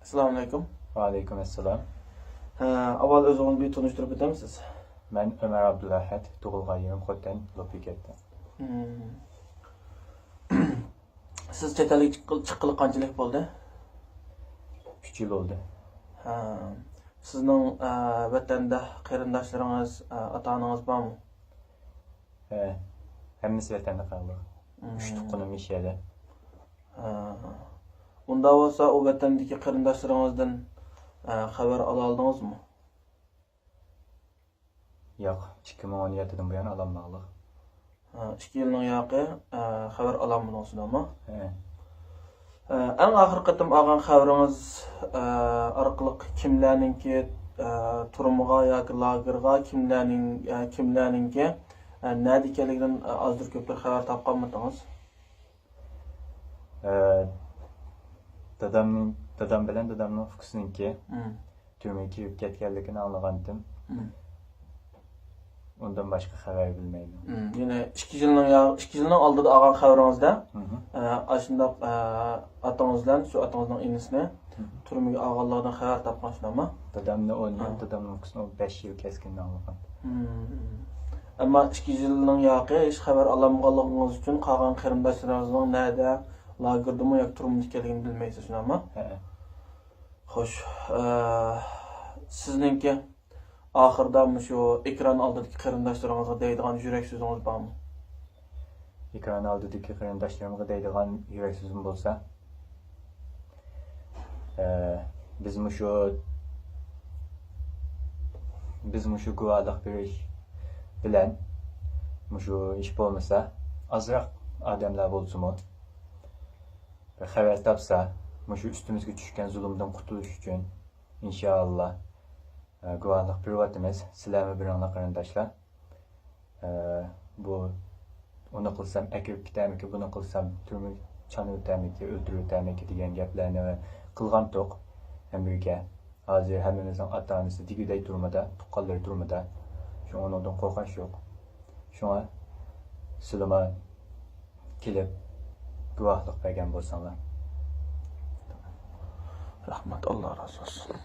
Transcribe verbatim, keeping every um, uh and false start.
ئەسسالامۇئەلەيكۇم. ۋەئەلەيكۇم ئەسسالام. ھە، ئاۋۋال ئۆزىڭىزنى بىر تونۇشتۇرۇپ ئۆتەمسىز؟ مەن ئۆمەر ئابدۇلئەھەد، تۇغۇلغان يېرىم خوتەن، لوپى كەنتتە. مم. سىز چەت ئەلگە چىققىلى، چىققىلى قانچىلىك بولدى؟ ئۈچ يىل بولدى. ھە. سىزنىڭ، ئە، ۋەتەندە قېرىنداشلىرىڭىز، ئە، ئاتا-ئانىڭىز بارمۇ؟ ھە، ھەممىسى ۋەتەندە قالدى. مم. ئۈچ تۇغقىنىم مۇشۇ يەردە. ھە. ئۇنداق بولسا، ئۇ ۋەتەندىكى قېرىنداشلىرىڭىزدىن، ئە، خەۋەر ئالالدىڭىزمۇ؟ ياق، ئىككى مىڭ ئون يەتتىدىن بۇيان ئالالمىغانلىق. ھە، ئىككى يىلنىڭ ياقى، ئە، خەۋەر ئالالمىدىڭىز، شۇنداقمۇ؟ ھە. ئە، ئەڭ ئاخىرقى قېتىم ئالغان خەۋىرىڭىز، ئە، ئارقىلىق كىملەرنىڭكى، ئە، تۈرمىگە ياكى لاگېرغا، كىملەرنىڭ، ئە، كىملەرنىڭكى، ئە، نەدە ئىكەنلىكىدىن، ئە، ئازدۇر كۆپتۇر خەۋەر تاپقانمىدىڭىز؟ ئە، دادامنىڭ، دادام بىلەن دادامنىڭ ئۇكىسىنىڭكى مم. تۈرمىگە كىرىپ كەتكەنلىكىنى ئاڭلىغانتىم. مم. ئۇندىن باشقا خەۋەر بىلمەيمەن. مم. يەنى ئىككى يىلنىڭ يا-، ئىككى يىلنىڭ ئالدىدا ئالغان خەۋىرىڭىزدە، مم. ئە، ئاشۇنداق، ئە، ئاتىڭىز بىلەن شۇ ئاتىڭىزنىڭ ئىنىسىنى مم. تۈرمىگە ئالغانلىقىدىن خەۋەر تاپقان، شۇنداقمۇ؟ دادامنى ئون يىل، ھە. دادامنىڭ ئۇكىسىنى بەش يىل كەسكىنىنى ئاڭلىغان. مم. ئەمما ئىككى يىلنىڭ ياقى ھېچ خەۋەر ئالالمىغانلىقىڭىز ئۈچۈن قالغان قېرىنداشلىرىڭىزنىڭ نەدە، لاگېردىمۇ ياكى تۈرمىدە ئىكەنلىكىنى بىلمەيسىز، شۇنداقمۇ؟ ھە. خوش، ئە، سىزنىڭكى ئاخىرىدا مۇشۇ ئېكران ئالدىدىكى قېرىنداشلىرىڭىزغا دەيدىغان يۈرەك سۆزىڭىز بارمۇ؟ ئېكران ئالدىدىكى قېرىنداشلىرىمغا دەيدىغان يۈرەك سۆزۈم بولسا، ئە، بىز مۇشۇ، بىز مۇشۇ گۇۋاھلىق بېرىش بىلەن مۇشۇ ھېچ بولمىسا ئازراق ئادەملەر بولسىمۇ بىر خەۋەر تاپسا، مۇشۇ ئۈستىمىزگە چۈشكەن زۇلۇمدىن قۇتۇلۇش ئۈچۈن، ئىنشائاللا، ئە، گۇۋاھلىق بېرىۋاتىمىز. سىلەرمۇ بېرىڭلار، قېرىنداشلار. ئە، بۇ، ئۇنى قىلسام ئەكىرىپ كېتەرمىكى، بۇنى قىلسام تۈرمىگە چانىۋېتەرمىكى، ئۆلتۈرۈۋېتەرمىكى دېگەن گەپلەرنى قىلغانتۇق ھەممىگە. ھازىر ھەممىمىزنىڭ ئاتا-ئانىسى دېگۈدەك تۈرمىدە، تۇغقانلىرى تۈرمىدە. شۇڭا ئۇنىڭدىن قورقۇش يوق. شۇڭا سىلىمۇ كېلىپ گۇۋاھلىق بەرگەن بولساڭلار. رەھمەت، ئاللا رازى بولسۇن.